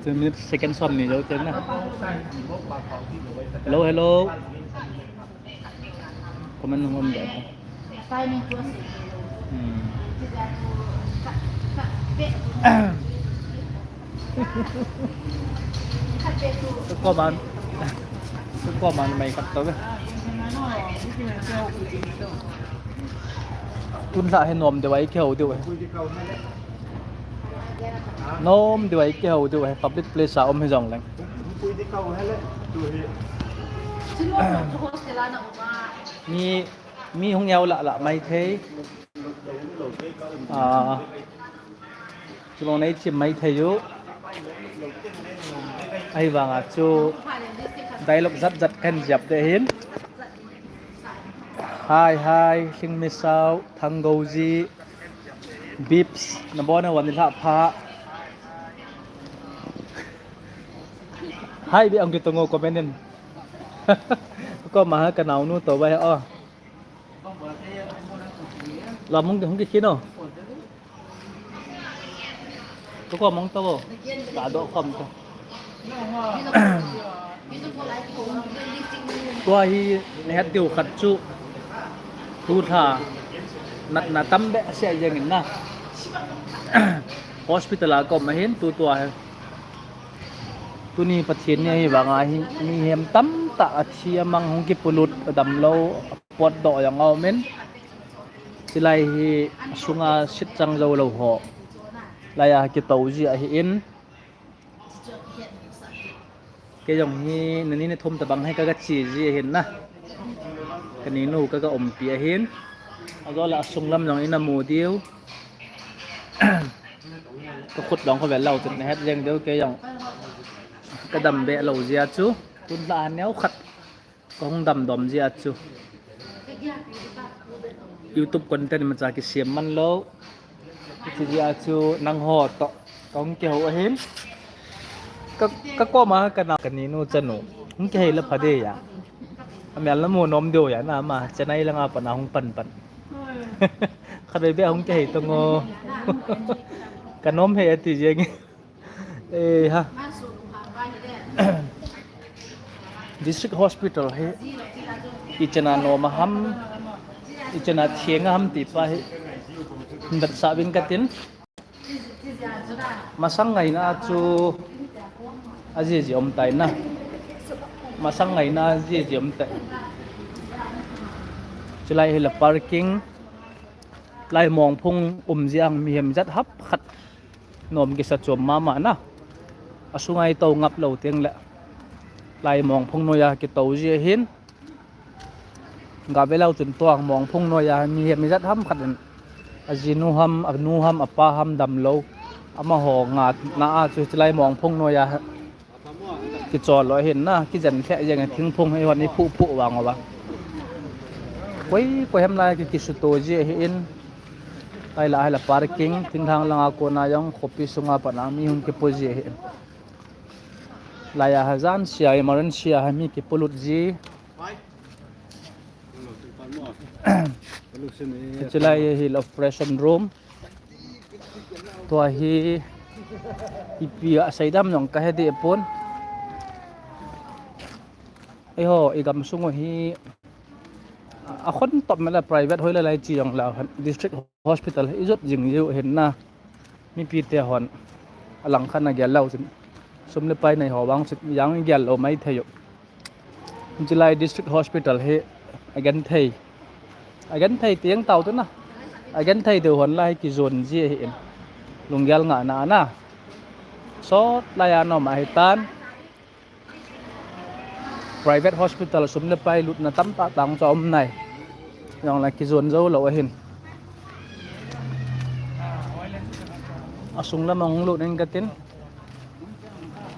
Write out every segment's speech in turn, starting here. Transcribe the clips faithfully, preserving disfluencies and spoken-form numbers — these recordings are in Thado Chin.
Minute second som ni jou chen na. Hello, hello. Comment hung um de. Hmm. Comment. Comment mai khat to ve. Tun lha hi nom deu ai kihou deu ai. Nom deu ai kihou deu ai. Public place a um hi jong leng. Mi, mi hung yau lah lah mai thei. Ah, chulong nei chim mai thei u. Ahivanga chu dialogue jat jat kan jap de hin. Hi, hi, Lhingmisau, Thanggoji, Bips, nabon a wan ni lha pha. Hi, bi ang kitong o comment in. Ko ma ha ka naunu to bai o. Lam hung hung kikhin o. Ko ko mong to ko. Ka do khom to. Tua hi nahet diu khat chu. Tu tha. Natna tam be sia jeng in na. Hospital a kom ahin tu tua hi. Tuni Pathen ni ahivanga hi mihem tamtah athi amang hung kipulut, adamlou, apotdoh jong aumin. Chilai hi sunga sitchang jou lou ho. Laiya kitou ji ahin. Kei jong hi nani ni thum tabang hi kaga che ji ahin na. Kaninu kaga umpi ahin. Ajole asung lam jong ina mu diu. Ka khut long kho vel lou tun nahet jeng deu kei jong. Ka dam be lou jia chu. Tun la neo khat. Ka hung dam dom jia chu. YouTube content macha kisem man lou. Chu jia chu nangho to. Ka hung kihou ahin. Ka, ka koma ka na kaninu chanu. Hung kihei la pha de ya. Amel na mu nom deu ya na ma. Chennai langa pat na hung pan pan. Khatvei be hung kihei to ngo. Ka nom he ati jeng. Eh, ha. District Hospital hi. Ichena nom a ham. Ichena thieng a ham ti pa hi. Hin vetsah vin katin. Masang ngaina chu ajiji um tai na. Masang ngaina ajiji um tai. Chulai hi la parking. Lai Mongphung um jiang mihem jat hap khat nom kisa chom mama na. Asunga itou ngap lou teng le. Lai Mongphung noiya kitou ji ahin. Ga ve lou chun tuang Mongphung noiya mihem jat ham khat in. Ajinu ham, anu ham, apa ham damlou. Amaho ngatna a chu Lai Mongphung noiya kichol lou ahin na, kijen lheh jeng a thingphung hi hon iphu phu vang uva. Koi, koi hem lai ki, kisuto ji ahin. Lai la, hai la parking, thinglhang langa kona jong, khopi sunga pat na mi hung kipo ji ahin. Laiya hajan sia, emergency a mi kipolut ji. Chulai hi la operation room. Tua hi ipi a seidam jong kahe deh pon. Eiho, igam sung u hi akhon top mela private hoilai lai chi jong la district hospital hi ijot jing jiu hin na. Mipi te hon alang khat na gel lou chun sum le pai nei ho vang chun jang gel lou mai thei u. Chulai District Hospital hi agenthei. Agenthei tieng tau tu na. Agenthei deu hon lai kijon ji ahin. Lunggel ngahna ana. Sot laiya nom ahitan. Private hospital sum le pai lutna tamtah tang chu um nai. Jong la kijon jou lou ahin. Asung lam ahung lut ning katin.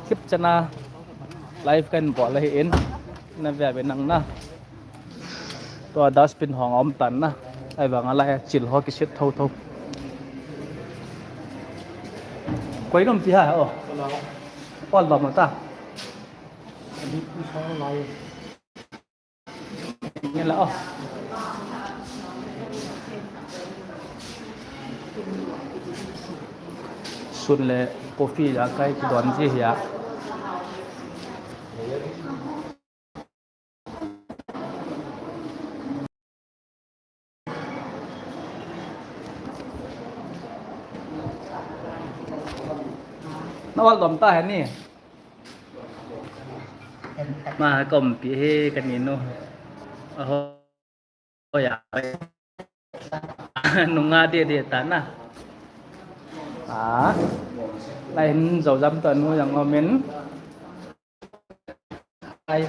Kip chana live kan bol ahin. Na ve ve nang na. Tua dustbin hong om tan na. Ahivang a lai chil ho kisit tho tho. Koi nom ti ha o. Ol ba mo ta. Nge la o. Sun le coffee ja kai kidon ji hi a. Na val dom ta he ni. Ma ka umpi he ka ni nu. Aho ya. Nunga de de ta na. A. Lai hin jo jam ta nu jang omin. Ai.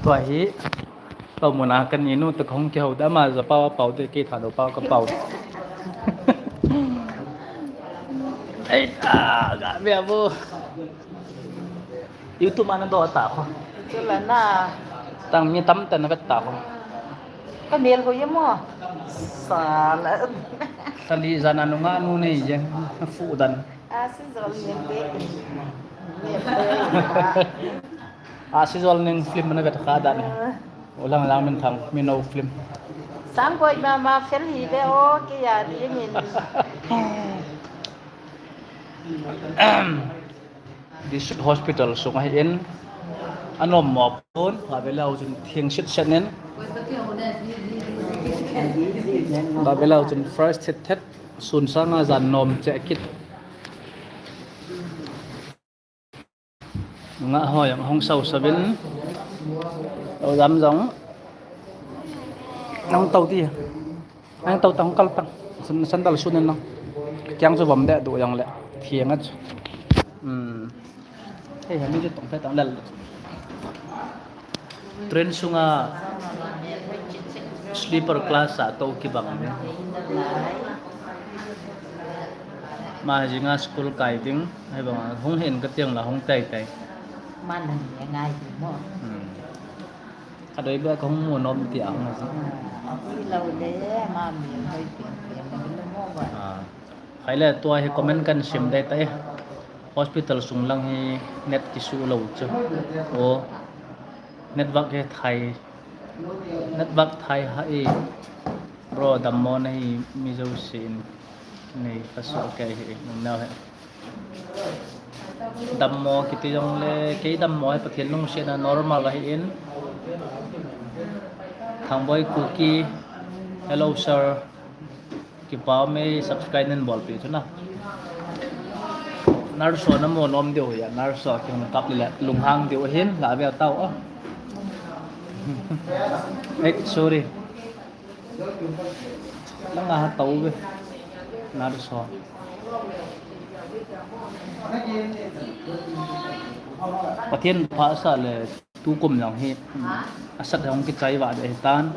Tua hi, tua muna kan inu ta kong kihou da ma ja pau pau te kei tha do pau ka pau. Ei, a, ga ve bu. YouTube ana do ta ko. Chu la na. Tang mi tam ta na vet ta ko. Ka mel ko ye mo. Sa la. Sali jana nunga nu nei je. Fu dan. A si jol ning pe. A si jol ning film na vet kha dan. Ulang lang min thang, mi no film. Sang koi ma ma fel hi ve o ke ya di min. District Hospital sunga hin anom mo pon, pha ve leu chun thing sit set nen. Pha ve leu chun first hit thet, sun sanga jan nom che kit. Nga ho yang hong sau savin. Tau jam jong. Nang tau ti. Ang tau tang kal tang. San, sandal sun nang. Kiang chu vom de du yang le. Thiang a chu. Hmm. Hei, hei, mi chu tong phe tang lel. Train sunga sleeper class a to kibang ni. Ma jinga school kai ding. Hei bang hung hin ka tiang la hung tai tai. Man ngai mo. Hmm. Ka doi ba ka hung mu nom ti a hung a si. A, a si lo le, ma mi hoi peng peng na lo mo ba. A. Khai le tua hi comment kan sim dai tai. Hospital sung lang hi net kisu lo chu. O. Network hi thai. Network thai ha i. Bro, dammo na hi mi jo sin. Nei ka so ke hi nung nau hi. Dammo kiti jong le, kei dammo hi Pathen lungsetna normal ahi in. Thangboi Kuki, hello sir. Kipa me subscribe nen bolpi chu na. Nurse na mo nom diu ya, nurse ki hung kap le lunghang diu hin la ve tau a. Eh, sorry. Langa ha tau ve. Nurse. Pathen pha sa le tukum jong hi. Asat jong kichai va de tan.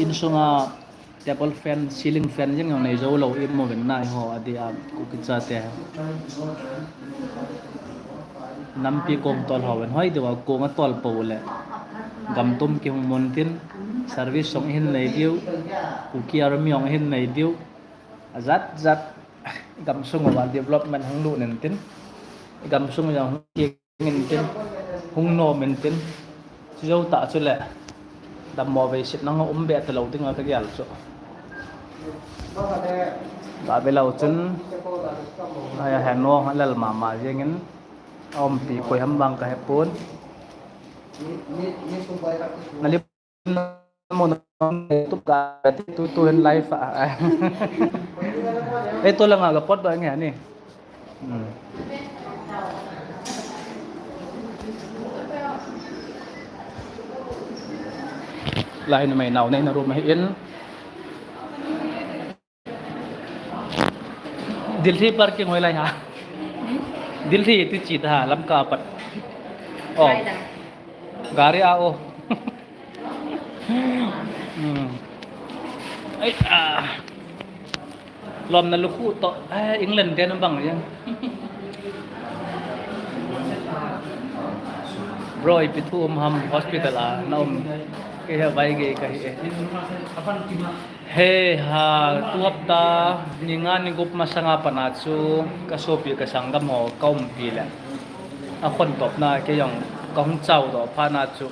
Insunga table fan, ceiling fan jeng jong nei jo lo i mo ven nai ho a dia ku kicha te. Nampi kong tol ho ven hoi dewa kong a tol po le. Gam tum ki hung mon tin service song hin nei diu. Kuki army ong hin nei diu. A jat jat gam sung wa development hung lu nen tin. Gam sung jong hung ki ngin tin, hung nom in tin. Chu jou ta chu le. Dammo vei sit nang um be ta lo ding a ka gel chu. Ba be lo chun. Ai a he no ha lal ma ma jeng in. A umpi koi ham bang ka he pon. Na li mo na tu ka tu tu hen live a. Eh, tu langa ka pot ba nge ni. Hmm. Lai numei nao nei na room hi in. Delhi parking hoi lai ha. Delhi ti chi ta ha, Lamka pat. Oh. Gari a o. Hmm. Ai, ah. Lom na lukhu to. Eh, England te na bang ya. Bro, ipi thu um ham hospital a na um. Ke he vai ge ka hi e. He ha, tu hapta ni nga ni gup masanga pana chu ka sopi ka sanggam ho ka umpi le. A khon topna kei jong ka hung chau doh pha na chu.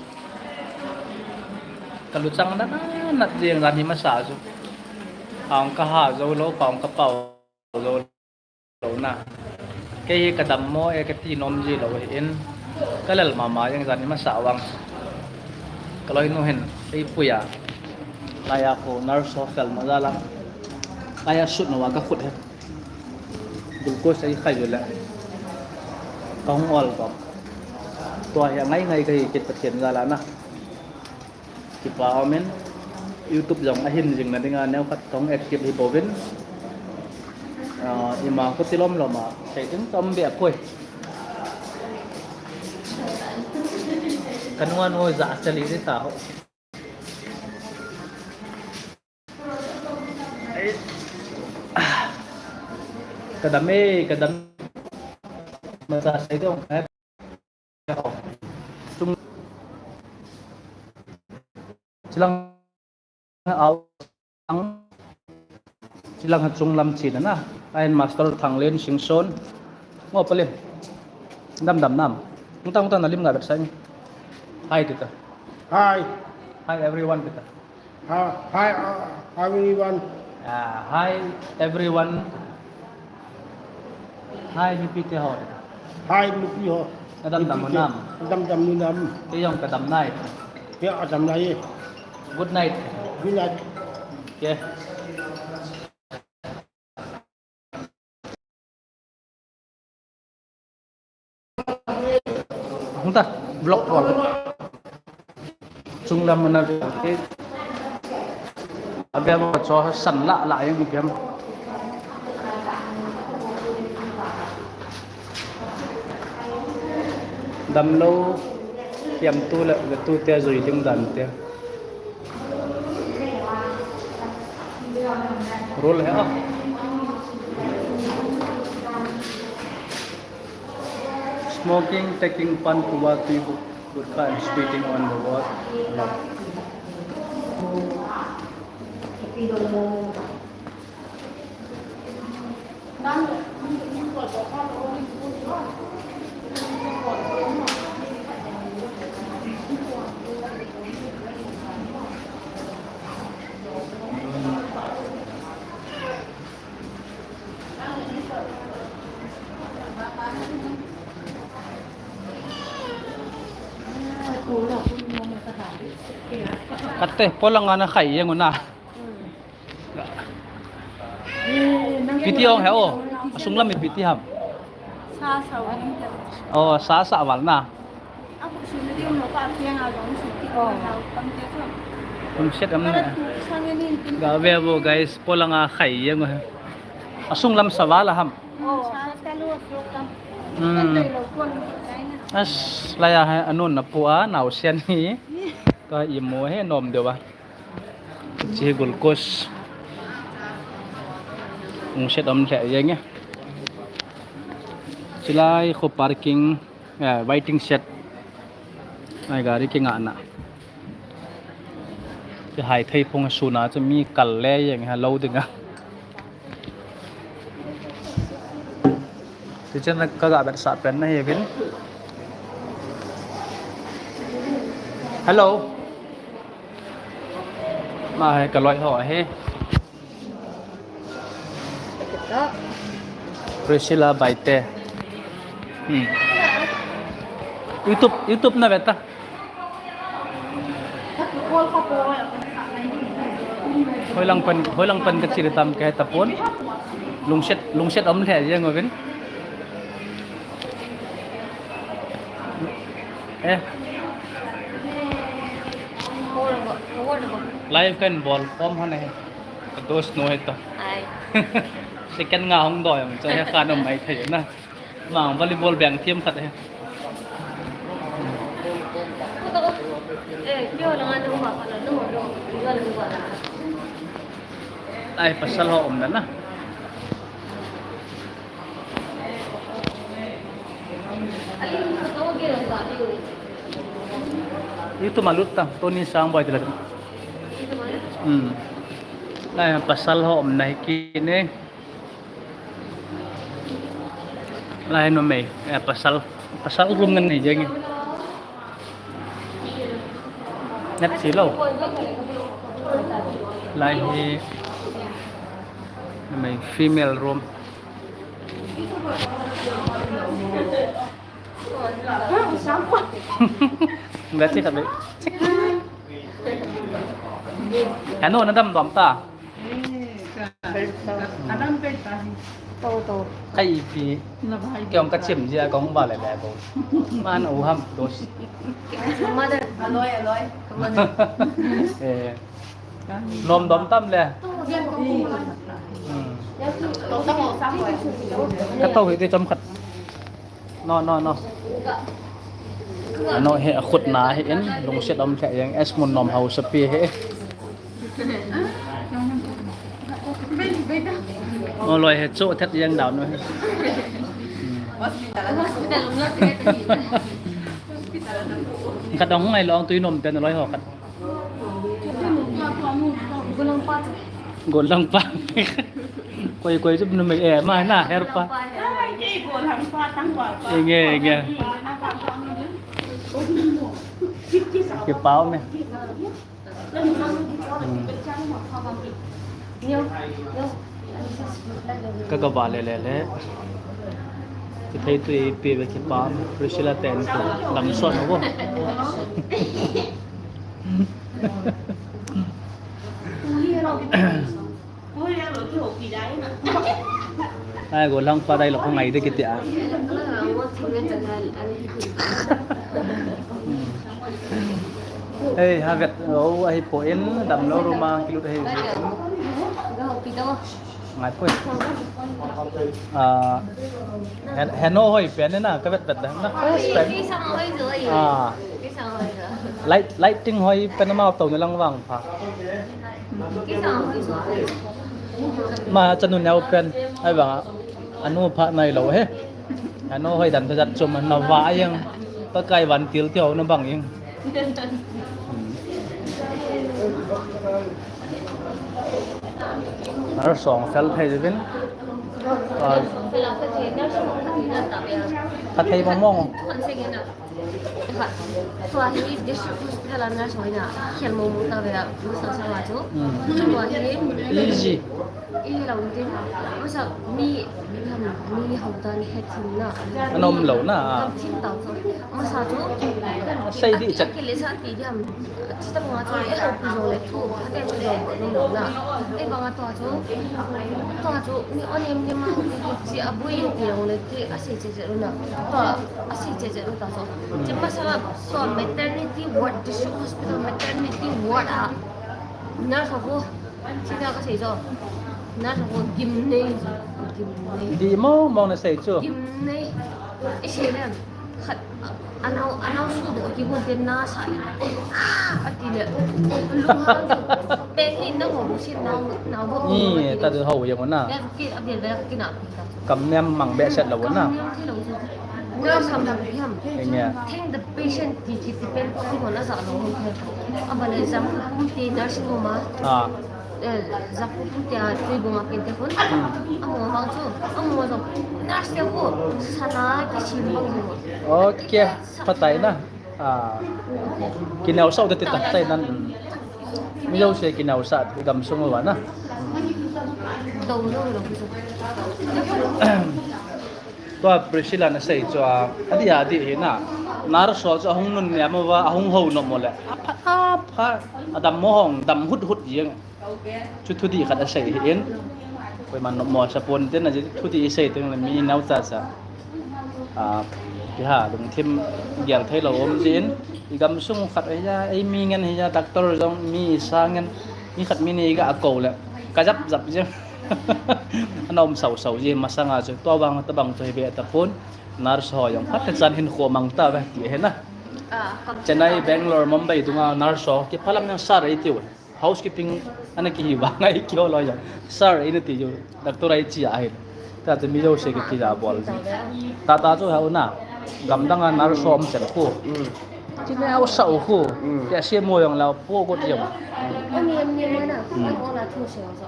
Ka luchang nat nat jeng jan hi masa chu. Pau ka ha jou lou, pau ka pau jou lou na. Kei hi ka dammo e ka ti nom ji lou hi in. Ka lel mama jeng jan hi masa vang. Ka loinu hin ei pui a. Laiya ko nurse ho fel ma jal a. Laiya sut nau a ka khut hi. Glucose ei khai u le. Ka hung ol bam. Tua hi a ngai ngai ka hi kit Pathen jal a na. Kipa um in. YouTube jong ahin jing na ding a neo khat ka hung active hi bouvin. Ah, ima khuti lom lom a. Sei ding ka um be a poi. Ka nu a nu ja chali di ta ho. Ka dam e, ka dam. Masa sei dong, eh. Chung. Chilang au ang. Chilang ha chung lam chi na na. Ain Master Thanglen Singson. Ngo palim. Dam dam nam. Ngta ngta na lim nga vet sai. Hi, tita. Hi. Hi, everyone, tita. Hi, hi, uh, everyone. Ah, hi, everyone. Hi, mipi te ho. Hi, mipi ho. Ka dam dam nam. Dam dam ni nam. Kei jong ka dam nai. Kei a dam nai. Good night. Good night. Okay. Hung ta, vlog call. Chung lam mana ke. Abia ba cho san la la yang biam. Damlou, tiam tu le, le tu te jui ding dan te. Rule hai, ah. Smoking, taking pan, kuwa, tui, gu-, gutkha, and spitting on the wall. No. Kate, polanga na khai jeng u na. Ipi ti ong he o. Asung lam ipi ti ham. Sa sa ong. Oh, sa sa val na. Lungset am ne. Ga ve vo guys, polanga khai jeng u he. Asung lam sa val a ham. Hmm. As, laiya he anun na pu a, naosen hi. Ka imu he nom deu va. Chi glucose. Lungset om lheh jeng e. Chilai kho parking, eh, waiting shed. Ai gari kingah na. Kihai thei phong suna chu mi kal le jeng ha lo ding a. Ti chen ka ga vetsah pen na hi vin. Hello. Ma hai ka loi ho ahi. Priscilla Baite. Hmm. YouTube, YouTube na ve ta. Hoilang pen, hoilang pen ka chi le tam ka he tapon. Lungset, lungset om lheh jeng uvin. Eh. Live kan bol pom hane. Ka dos no he to. Ai. Second nga hung doi am cha he khan um mai thei na. Mang volleyball beng thiam khat he. Ai, pasal ho um na na. Itu malut ta, Tony Sangboi tila. Hmm. Ai, pasal ho um na hi kine. Lai numei, eh, pasal, pasal room ngan nei jeng e. Nep si lo. Lai hi my female room. Ve ti ka ve. Anu na dam dom ta. Adam pe ta. To to. Kai pi. Kiong ka chim jia kong ba le le bo. Man u ham dos. Mother, aloi, aloi. Mother. Eh. Nom dom tam le. Hmm. Ka to hi ti chom khat. No, no, no. Ano he, akhut na he in, lungset om kha yang es mun nom hausa pi he. O loi he chu that yang down no he. Khat dong ngai long tui nom ten loi ho khat. Golang pa. Koi koi chup numei eh ma na her pa. Enge enge. Kipao me. Hmm. Ka ka ba le le le. Ki thei tu ipi ve kipao. Priscilla ten tu. Lam son bo. Ai, golang pa dai lo ko ngai de kiti a. Hey, ha vet lo ahi po in, damlo ruma kilut ahi. Ngai poi. Ah, hen, heno hoi pen na, ka vet vet da. Na first pen. Ah. Light, lighting hoi pen ma to na lang vang pha. Ma chanu neo pen, ai vang a. Anu pha nai lo he. Anu hoi dan ta jat chom na va yang. Pakai van til ti ho na bang yang. Nurse song fel thei jin. Ah. Ka thei mong mong. Tua hi district hospital a nurse ho ina khel mong mong ta ve a, masa sa wa chu. Hmm. Tua hi easy. I lo tin, masa mi, mi ham, mi ho tan het hin na. Anom lo na. Kam thin ta chu. Masa chu. Sei di chat. Kile sa ti di ham. Chi ta banga chu, eh, ho pu jo le tu, ha te pu jo bo nom lo na. Eh, banga tua chu. Tua chu, mi onem ni ma ho ti chi a bui ti lo le ti a sei che che lo na. Tua a sei che che lo ta chu. Chi masa la tua maternity ward, district hospital maternity ward a. Nurse ho. Chi ta ka sei chu. Nurse ho gim nei. Gim nei. Di mo mo na sei chu. Gim nei. I sei le. Khat, anau, anau su do ki gun ten na sa le. Ah, ati le. Lunghang. Pen ni na ho si na, na ho. Ni, ta do ho yang na. Ya ki a bia bia ki na. Kam niam mang be set lo na. Kam niam thi lo. Na sam da hiam. Nya. Thank the patient ti ki ti pen ko ko na sa lo ho. Aba le jam kum ti nursing home a. Ah. Eh, Zapu kum tia tui bunga pen te khun. Hmm. Amo vang chu, amo jong. Nurse te khu, sana kisim bang chu. Okay, phatai na. Ah. Kinau sau te ti ta tai nan. Mi lo se kinau sa gam sung wa na. Dong dong dong chu. Tua Priscilla na sei chu a, a di a di hi na. Nurse ho chu ahung nun niam uva, ahung ho nom u le. A pha, a pha, a dam mo hong, dam hut hut jeng. Chu thudih khat a sei hi in. Koiman nom mo sa pon tin a ji thudih i sei teng le mi nau ta cha. A, ti ha, lungthim gel thei lo um jin. I gam sung khat a hi a, ei mi ngen hi a, doctor jong mi sa ngen. Mi khat mi ni ga a ko le. Ka jap jap jeng. Ana um sau sau ji masanga chu tua bang ta bang chu hi be ta pon. Nurse ho jong phat chan hin kho mang ta ve ti he na. Ah, kam Chennai, Bangalore, Mumbai tunga nurse ho ki phalam yang sir ei tiu. Housekeeping ana ki hi vang ei kio lo jong. Sir ei na ti ju. Doctor ei chi a hi. Ta te mi jo se ki ki ja bol ji. Ta ta chu hau na. Gam dang a nurse ho um chen khu. Mm. Chi ne au sa u khu. Mm. Te se mo jong la po got jong. Ani ani mo na. Mm. Ko na thu se so.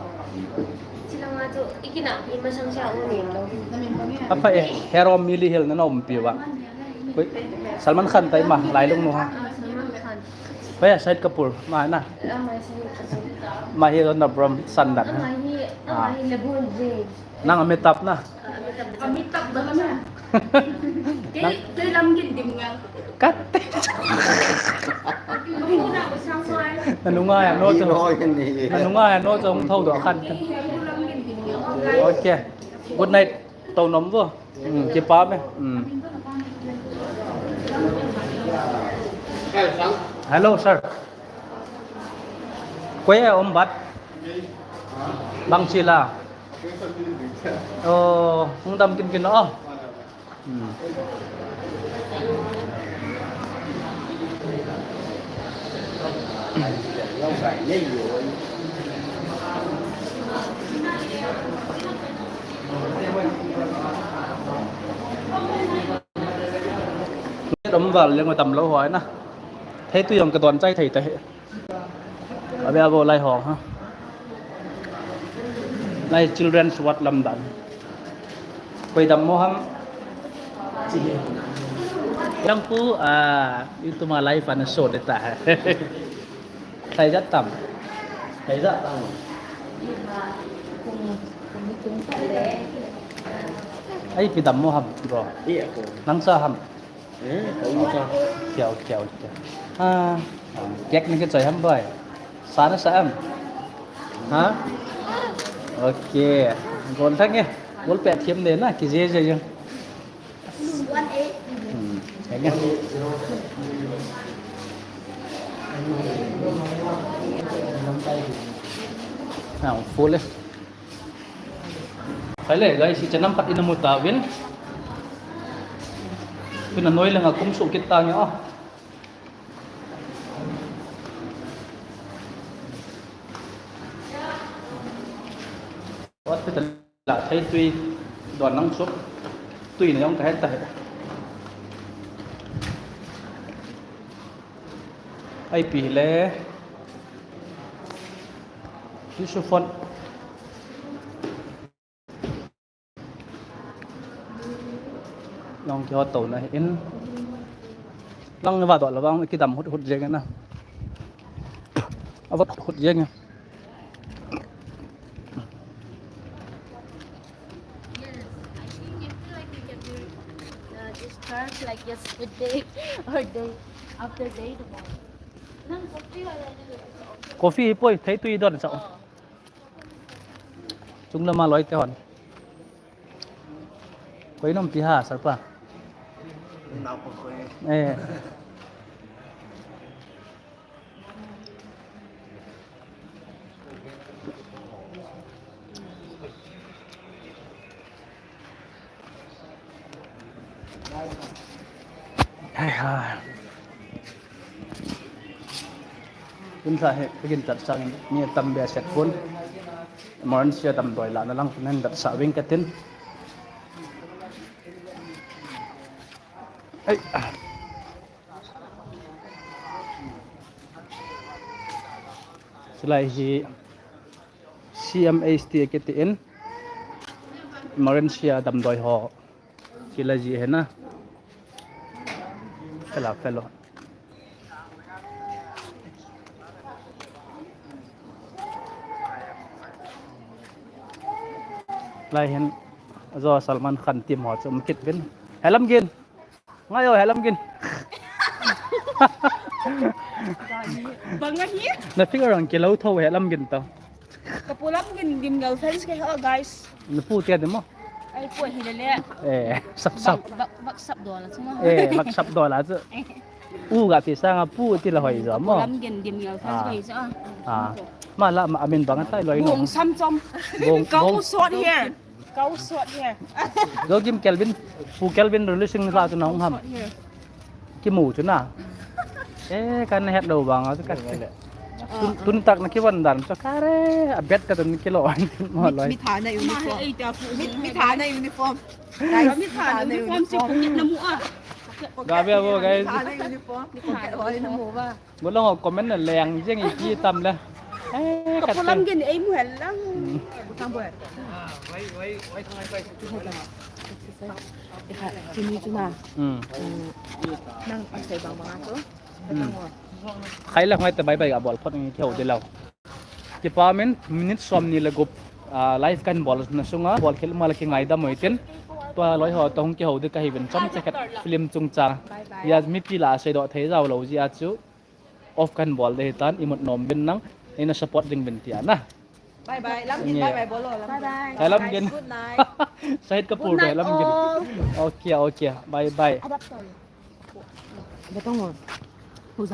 Chilanga chu ikina imasang sia u nem lo. Apa e, Hero Mili Hill na nom pi wa. Koi, Salman Khan tai ma, Lailung nu ha. Salman Khan. Bhaiya, Shahid Kapoor, ma na? Ama hi Shahid Kapoor. Ma hi Ron Abraham son dan, ha? Ama hi, ama hi LeBron James. Nang Amitabh na? Amitabh Bachchan. Kei, kei lam gin dim ngal. Kat. Nanunga ya no chong. Nanunga ya no chong thou doh khan. Okay. Good night. Tou nom vo. Hmm, kipa me. Hmm. Hello, sir. Koi a um bat? Bang sila. Oh, hung dam kin kin oh. Hmm. Rom val leng tam lou hoi na. Thei tu jong ka don chai thei ta he. Abe abo lai ho ha. Lai children's ward lam dan. Koi dam mo ham. Yang pu, ah, itu ma live ana show deta hai. Thei jat tam. Thei jat tam. Ai, ipi dam mo ham, bro? Iya ko. Nang sa ham? Eh, kau sa. Kiau, kiau, kiau. Ah, kek ni ke choi ham, boy? Sa na sa am? Ha? Okay. Gol thang e. Gol pe thiam de na, ki je je je. Hmm. Kek ni. Ah, full e. Hai le, guys, ichan nam khat ina mu tauvin. Tuna noi langa kum suh kit ta nge, ah. Hospital la thei tui don nang suh. Tui na jong ka het ta he. Ai pi le. Tissue phone. Long kihot to na in. Lang va doh la vang kidam hut hut jeng na. Avot hut hut jeng. Yes, I think, I feel like we can do, uh, discharge like yesterday or day after day tomorrow. Nang coffee wala na. Coffee poi, thei tui don sa. Oh. Chung lama loi te hon. Koi nom pi ha, sir pa. Nau ko koi. Eh. Hai ha. Tun sa he, pagin tat sang ni tam be set pun. Emergency a damdoi lana lang pun hen tat sa ving katin. Ai. Silai hi C M H T kiti in emergency a damdoi ho. Silai ji he na. Fellow, fellow. Lai hin, ajo Salman Khan team ho chu um kit uvin. Helam gin. Ngai o, helam gin. Bang ahi? Na figure ang kilo tho helam gin to. Kapu lam gin dim girlfriends ke ho, guys. Na pu tia dim mo? Ai, pu hi le le. Eh, sap sap. Bak, bak, bak sap dola chu mo. Eh, bak sap dola chu. U ga ti sanga pu ti la hoi jo mo. Kapu lam gin dim girlfriends ke ho. Ah. Ma la ma amin bang tai loi no. Bong sam chom. Bong, bong. Kau sot here. Kau sot here. Joachim Kelvin, Pu Kelvin releasing la chu na hung ham. Kimu chu na. Eh, kan het lou bang a chu ka. Tun, tun tak na kivon dan chu kare, a bet ka tun kilo an mo loi. Mi, mi thana uniform. Mi, mi thana uniform. Guys, mi thana uniform chu pocket na mu a. Ga be bo, guys. Mi thana uniform. Pocket hoi na mu ba. Ngolong comment na leng jeng ipi tam le. Eh, kapu lam gin ei mu hel lang. Hmm. Tang bo. Ikha, chini chu na. Hmm. Nang asei bang bang a chu. Hmm. Khai la ngai ta bye bye ga bol phot ngi kihou de lau. Kipa min minute som ni le gup, ah, live kan bol na sunga bol khel ma la kingaidam oi tin. Tua loi ho tong kihou de ka hi vin chom che khat film chung cha. Ya mipi la sei do thei jao lo ji a chu. Off kan bol de hitan imut nom vin nang. Ina support ding vin tia na. Bye bye. Lam gin, bye bye bolo. Lam gin. Bye bye. Hai lam gin. Good night. Shahid Kapoor. Good night, lam gin. All. Okay, okay. Bye bye. Adapter. Betong mo.